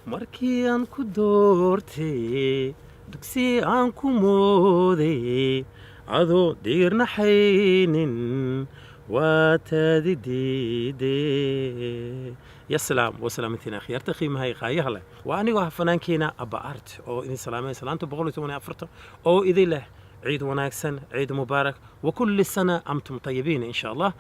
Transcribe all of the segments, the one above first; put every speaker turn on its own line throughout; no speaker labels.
Markii aan ku doortay, dugsi aan ku mooday, adoo diirnaxaynin waa taadi diide. Ya salaam wa salaamantiina, akhyaarta qiimaha iyo qaayaha leh. Waa anigoo ah fanaankiina Abba Art oo idin salaamay salaanta 114 oo idin leh ciid wanaagsan, ciid mubaarak, wa kulli sana antum tayibiin, insha Allah.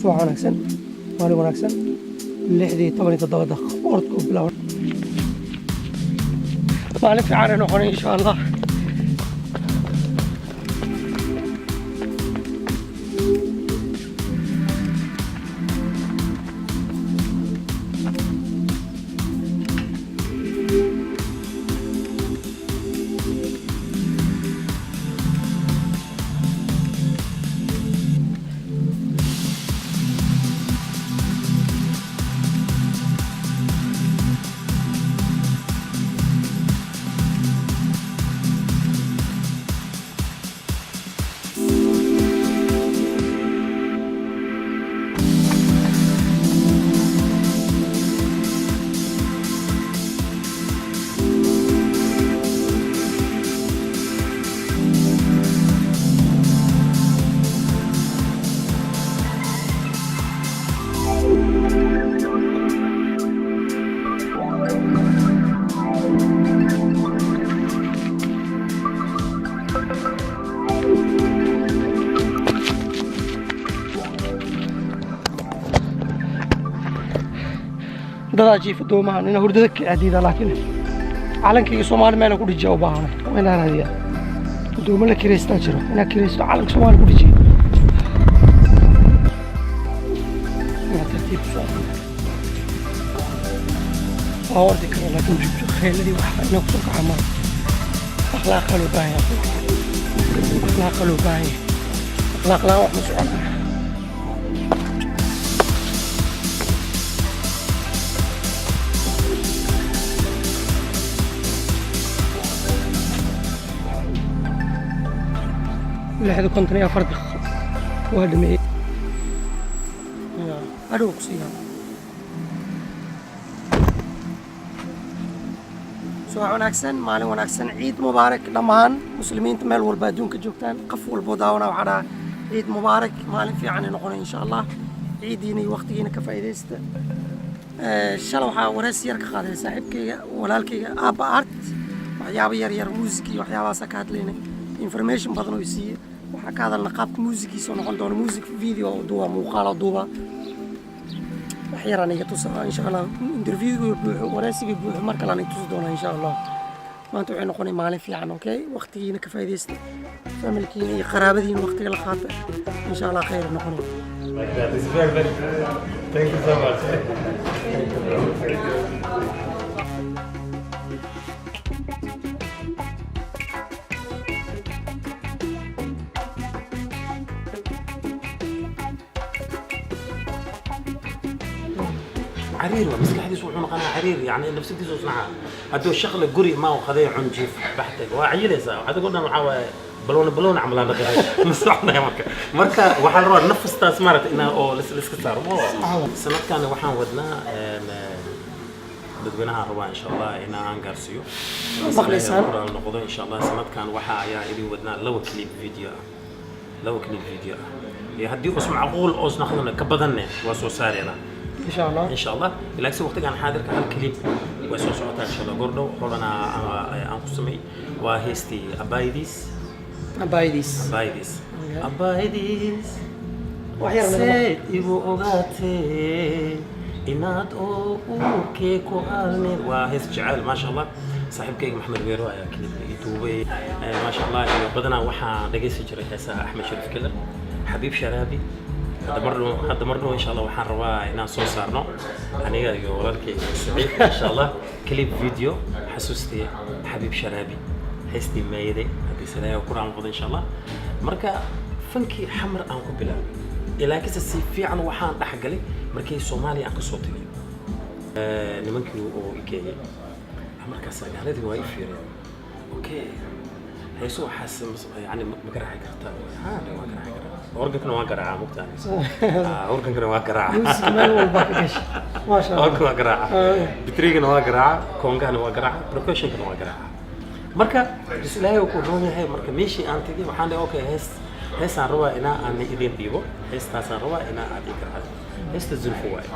Subax wanaagsan, maalin wanaagsan. 6:17 orodka u bilaaba. Maalin fiican ay noqonay, insha Allah. Dadaa jiifa doomahan ina hurdada ka adiida, laakiin calankayga Soomaali meela ku dhijiya u baahanay. Waa inaan raadiyaa doomo la kireystaa jiro, inaan kireysto, calanka Soomaali ku dhijiyo, inaan tartiib ku socdo. Waa ordi kara, laakiin kheyladii waxa inaan kusoo kaca maa. Akhlaaqa loo baahan yahay, akhlaaqa loo baahan yahay. Akhlaaq la'aan wax ma soconaya. 6:54 waa dhameeyey. Adhow ku siiyaa. Subax wanaagsan, maalin wanaagsan, ciid mubaarak dhammaan muslimiinta meel walba adduunka joogtaan. Qof walboo daawana waxaa dhahaa ciid mubaarak. Maalin fiican ay noqonay, insha Allah. Ciiddiina iyo waqtigiina ka faa'iidaysta. Shalay waxaa wareysi yar ka qaaday saaxiibkayga, walaalkayga Abba Art. Waxyaabo yar yar, muusik iyo waxyaabahaasa ka hadlaynay. Information badan oo i siiyey. Waxaa ka hadalna qaabka muusikiisa oo noqon doono, music video oo duuba, muuqaal oo duuba. Wax yaraan iga tusa, insha Allah. Interviewga buuxo, wareysiga buuxo, mar kale aan iga tusi doonaa, insha Allah. Maanta waxay noqonay maalin fiican. Okay, waqtigiina ka faa'iidaysta, familkiina iyo qaraabadiina waqtiga la qaata, insha Allah. Khayr noqonay.
Like that. It's very, very. Thank you so much. Thank you, bro. Thank you. Cariir waa maskaxdiisu, wuxuu noqonaa cariir, yani nafsadiisu isnacaa. Hadduu shaqla guri ma u qaday, cunjiif baxtay, waa cayilaysaa. Adigoo dhan waxaa waaye baloona baloona camal aan dhaqahay ma soconaya. Marka waxaa la rabaa nafastaas maaragta inaa oo laiska saaro. Sanadkan waxaan wadnaa dadweynaha rabaa, insha Allah, inaa aan gaarsiiyo.
Maqlaysaan?
Qoraal noqdo, insha Allah. Sanadkan waxa ayaa idin wadnaa laba clip video ah, laba clip video ah, iyo haddii us macquul oos noqdona ka badanne waa soo saareynaa.
Insha Allah.
Insha Allah. Laakiin waqtigan xaadirka hal clip way soo socotaa, insha Allah, goordhow. Horena aan ku samey waa heestii Abaydis.
Abaaydiis.
Abaydis, Abaydis.
Wax yar naga.
Seed igu ogaatee inaad oo uurkee ku aalneed? Waa hees jecel, maasha Allah. Saaxiibkayga Maxamed Weero ayaa clipka ii duubay. Maasha Allah. Iyo badanaa waxaan dhagaysan jiray heesaha Axmed Sharif Keller, Xabiib Sharaabi. Hadda mar dhow, insha Allah, waxaan rabaa inaan soo saarno aniga iyo walaalkayga Saciid, insha Allah, clip video xasuustii Xabiib Sharaabi, heestii Meeyade, haddii sidaa ku raamqdo, insha Allah. Marka fankii Xamar aan ku bilaabay. Laakiinse si fiican waxaan dhexgalay markii Soomaaliya aan kasoo tagay. Nimankii oo i geeyay markaas gaaladii waa i fiireen. Okay, heeso waxaas yani ma garaaci kartaa? Ha, waan garaaci karaa. Organkana waan garaacaa, mugtaan, organkana waa garaaca.
Music meel walba ka gashay, maasha Allah.
Organ waa garaaca, bitrigana waa garaaca, kongahana waa garaaca, percussionkana waa garaaca. Marka bis Ilaahay uu ku roon yahay. Marka meeshii aan tagay waxaan dhahay, okay, heesaan rabaa inaa aan idin dhiibo, heestaasaan rabaa inaa aad ii garaacdo. Heesta Zulfo waaye.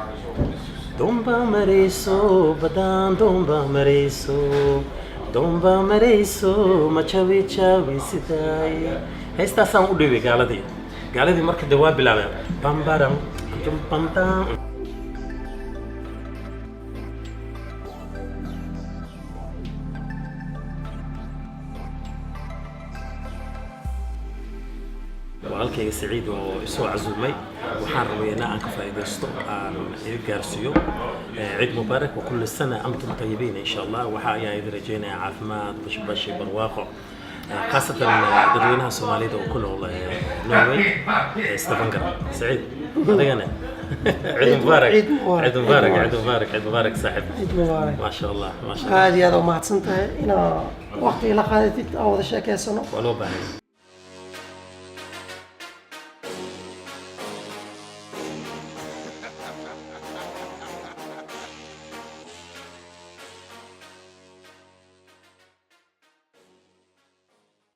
Domba marayso badaan, domba marayso, domba marayso, ma jawi jawi sidaay. Heestaasaan u dhiibay gaaladii. Gaaladii marka de waa bilaabeen bambaram bambam. Walaalkayga Saciid oo isoo casuumay, waxaan rabay inaa aan ka faa'iidaysto, aan idin gaarsiiyo ciid mubaarak wa kulli sana antum tayibiin, insha Allah. Waxa ayaan idin rajaynayaa caafimaad, bashbash iyo barwaaqo, khaasatan dadweynaha Soomaalida oo ku nool Norway, Stavanger. Saciid, adigana ciid mubaarak.
Ciid mubaarak.
Ciid mubaarak, ciid mubaarak, ciid mubaarak, saaxib.
Ciid mubaarak.
Ma sha Allah, ma sha Allah.
Aad iyo aad u mahadsan tahay inaa waqti ila qaadatid, aan wada sheekeysano.
Waa loo baahan.